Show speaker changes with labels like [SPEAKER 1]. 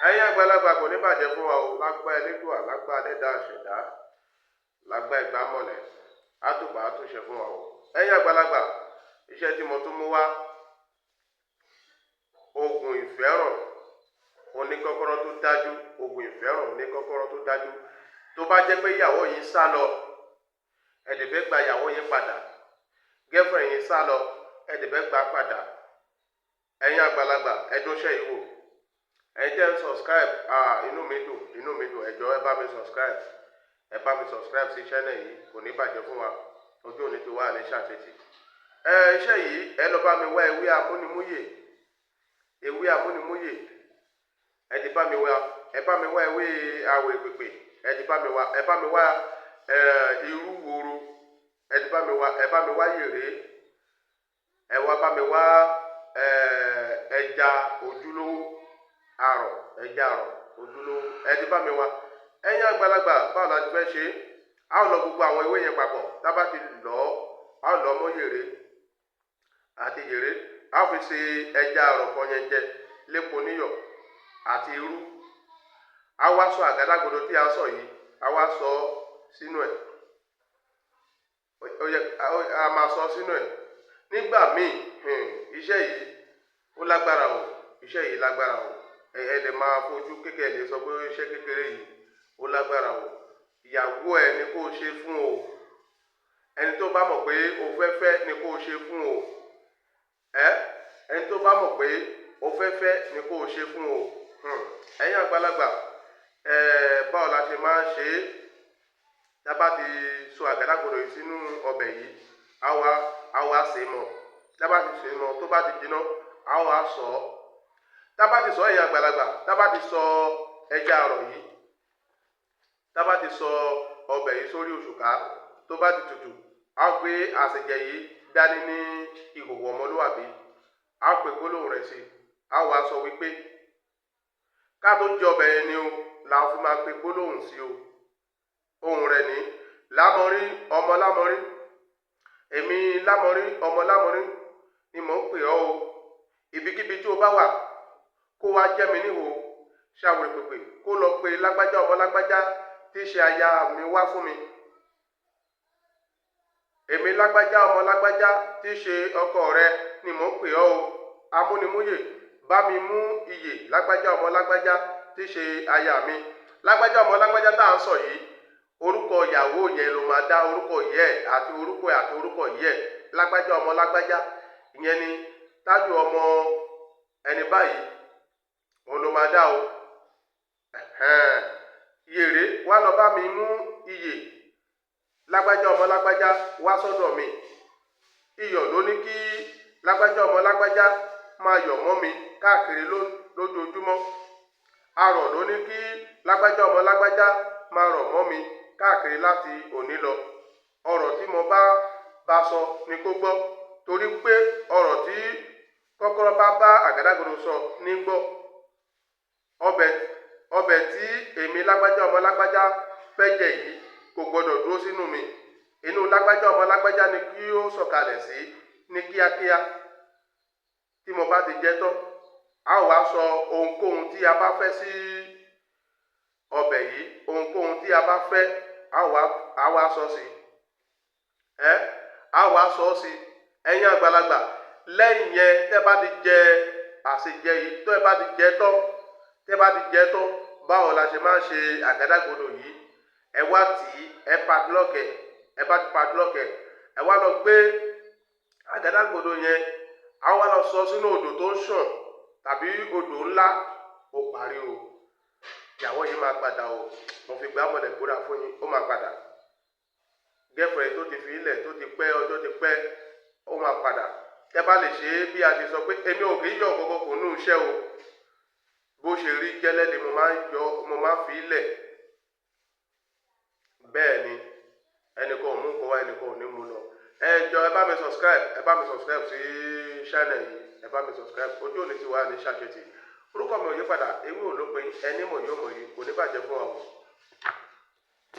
[SPEAKER 1] Ẹ̀yin àgbàlagbà, kò ní bàjẹ́ fún wa o. Lágbá Elédùà, lágbá Ẹlẹ́dàá àṣẹ̀dá, lágbá ìgbàmọ̀lẹ̀, àtùbà àtúnṣe fún wa o. Ẹ̀yin àgbàlagbà, iṣẹ́ tí mo tún mú wá, oògùn ìfẹ́ràn oníkọ́kọ́rọ́ tó dájú, oògùn ìfẹ́ràn oníkọ́kọ́rọ́ tó dájú. Tó bá jẹ́ pé ìyàwó yìí sá lọ, ẹ dẹ̀ fẹ́ gba ìyàwó yín padà, girlfriend yín sá lọ, ẹ dẹ̀ fẹ́ gbà padà, ẹ̀yin àgbàlagbà, ẹ dúnṣẹ́ yìí wò. Ẹ̀yin tẹ́ ń subscribe, ah, inú mi dùn, inú mi dùn. Ẹ jọ̀ọ́, ẹ bá mi subscribe, ẹ bá mi subscribe sí channel yìí. Kò ní bàjẹ́ fún wa, ojú òní ti wá ní ṣàtìtì. Ẹ iṣẹ́ yìí, ẹ lọ bá mi wá ewé amúnimúyè, ewé amúnimúyè, ẹ ti bá mi wá. Ẹ bá mi wá ewé àwẹ̀ pèpè, ẹ ti bá mi wá. Ẹ bá mi wá ẹ irú woro, ẹ ti bá mi wá. Ẹ bá mi wá yèrè, ẹ wá bá mi wá ẹ ẹja ojúlówó àrọ̀, ẹja àrọ̀ ojúlówó, ẹ ti bá mi wá. Ẹ̀yin àgbàlagbà, báwo la ti fẹ́ ṣe? A ó lọ gbogbo àwọn ewé yẹn papọ̀. Tá bá ti lọ, a ó lọ mọ́ yèrè àti yèrè, a ó fi ṣe ẹja àrọ̀ kan yẹn jẹ lépo níyọ̀ àti irú. A wá sọ àgádágodo tí a sọ yìí, a wá sọ sínú ẹ̀. Ó yẹ a máa sọ sínú ẹ̀ nígbà míì. Iṣẹ́ yìí ó lágbára o, iṣẹ́ yìí lágbára o. Ẹ lè máa fojú kékeré lè sọ pé iṣẹ́ kékeré yìí ó lágbára o. Ìyàwó ẹ ni kó o ṣe fún o, ẹni tó bá mọ̀ pé o fẹ́ fẹ́ ni kó o ṣe fún o. Ẹ ẹni tó bá mọ̀ pé o fẹ́ fẹ́ ni kó o ṣe fún o. Ẹ̀yin àgbàlagbà, ẹ báwo la ṣe máa ń ṣe é? Tá a bá ti so àgádágodo yìí sínú ọbẹ̀ yìí, á wá sè é mọ́. Tá a bá ti sè é mọ́, tó bá ti jiná, á wá sọ ọ́. Tá a bá ti sọ, ẹ̀yin àgbàlagbà, tá a bá ti sọ ẹja àrọ̀ yìí, tá a bá ti sọ ọbẹ̀ yìí sórí òṣùká, tó bá ti tutù, á gbé àsèjẹ yìí dání ní ìhòòhò ọmọlúwàbí, á pè gbólóhùn rẹ̀ sí, á wá sọ wípé ká tó jẹ ọbẹ̀ yẹn ni o là fi máa pe gbólóhùn sí o. Ohùn rẹ̀ ní: "Lámọrí ọmọ Lámọrí, èmi Lámọrí ọmọ Lámọrí ni mò ń pè ọ́ o. Ibikíbi tí o bá wà, kó wá jẹ́ mi níhò. Ṣàwòrì pèpè kó lọ pe lágbájá ọmọ lágbájá tí í ṣe aya mi wá fún mi. Èmi lágbájá ọmọ lágbájá tí í ṣe ọkọ rẹ ni mò ń pè ọ́ o. Amúnimúyè, bá mi mú iyè lágbájá ọmọ lágbájá tí í ṣe aya mi." Lágbájá ọmọ lágbájá tá à ń sọ yìí, orúkọ ìyàwó yẹn ló máa dá, orúkọ yẹ àti orúkọ ẹ àti orúkọ yẹ. Lágbájá ọmọ lágbájá, ìyẹn ni Tájù ọmọ ẹni báyìí, òun ló máa dá o. Yèrè, wá lọ bá mi mú iyè lágbájá ọmọ lágbájá wá sọ́dọ̀ mi. Iyọ̀ ló ní kí lágbájá ọmọ lágbájá máa yọ̀ mọ́ mi káàkiri lójoojúmọ́. Arọ̀ ló ní kí lágbájá ọmọ lágbájá máa rọ̀ mọ́ mi káàkiri láti òní lọ. Ọ̀rọ̀ tí mo bá bá sọ ni kó gbọ́, torí pé ọ̀rọ̀ tí kọ́kọ́rọ́ bá bá àgádágodo sọ ní gbọ́. Ọbẹ̀ tí èmi lágbájá ọmọ lágbájá fẹ́ jẹ yìí kò gbọdọ̀ dúró sínú mi. Inú lágbájá ọmọ lágbájá ni kí ó sọ̀kalẹ̀ sí ní kíákíá. Tí mo bá ti jẹ tán, a ó wá sọ ohunkóhun tí a bá fẹ́ sí ọbẹ̀ yìí. Ohunkóhun tí a bá fẹ́, a wá sọ sí ẹ, a wá sọ sí." Ẹ̀yin àgbàlagbà, lẹ́yìn yẹn, tẹ́ bá ti jẹ àsèjẹ yìí, tẹ́ bá ti jẹ tán, tẹ́ bá ti jẹ tán, báwo la ṣe máa ń ṣe àgádágodo yìí? Ẹ wá tì í, ẹ padlock ẹ. Ẹ bá ti padlock ẹ, ẹ wá lọ gbé àgádágodo yẹn, a wá lọ sọ sínú odò tó ń ṣàn tàbí odò ńlá. Ó parí o. Ìyàwó yìí máa padà o. Mo fi gbá mọ̀lẹ́ búra fún yín, ó máa padà. Girlfriend tó ti fi ilẹ̀ tó ti pẹ́, ọjọ́ ti pẹ́, ó máa padà. Tẹ́ bá lè ṣe é bí a ṣe sọ pé èmi ò kì í yọ kókó kò nú iṣẹ́ o. Bó ṣe rí gẹ́lẹ́ ni mo máa ń yọ, mo máa ń fi ilẹ̀. Bẹ́ẹ̀ ni, ẹnìkan ò mú nǹkan wá, ẹnìkan ò ní mú lọ. Ẹ jọ, ẹ bá mi subscribe, ẹ bá mi subscribe sí channel yìí, ẹ bá mi subscribe. Ojú òní ti wà ní ṣàṣetì. Orúkọ mi ò yí padà, ewé ò lópin, ẹni mọ̀ yóò mọ̀ yìí. Kò ní bàjẹ́ fún wa o.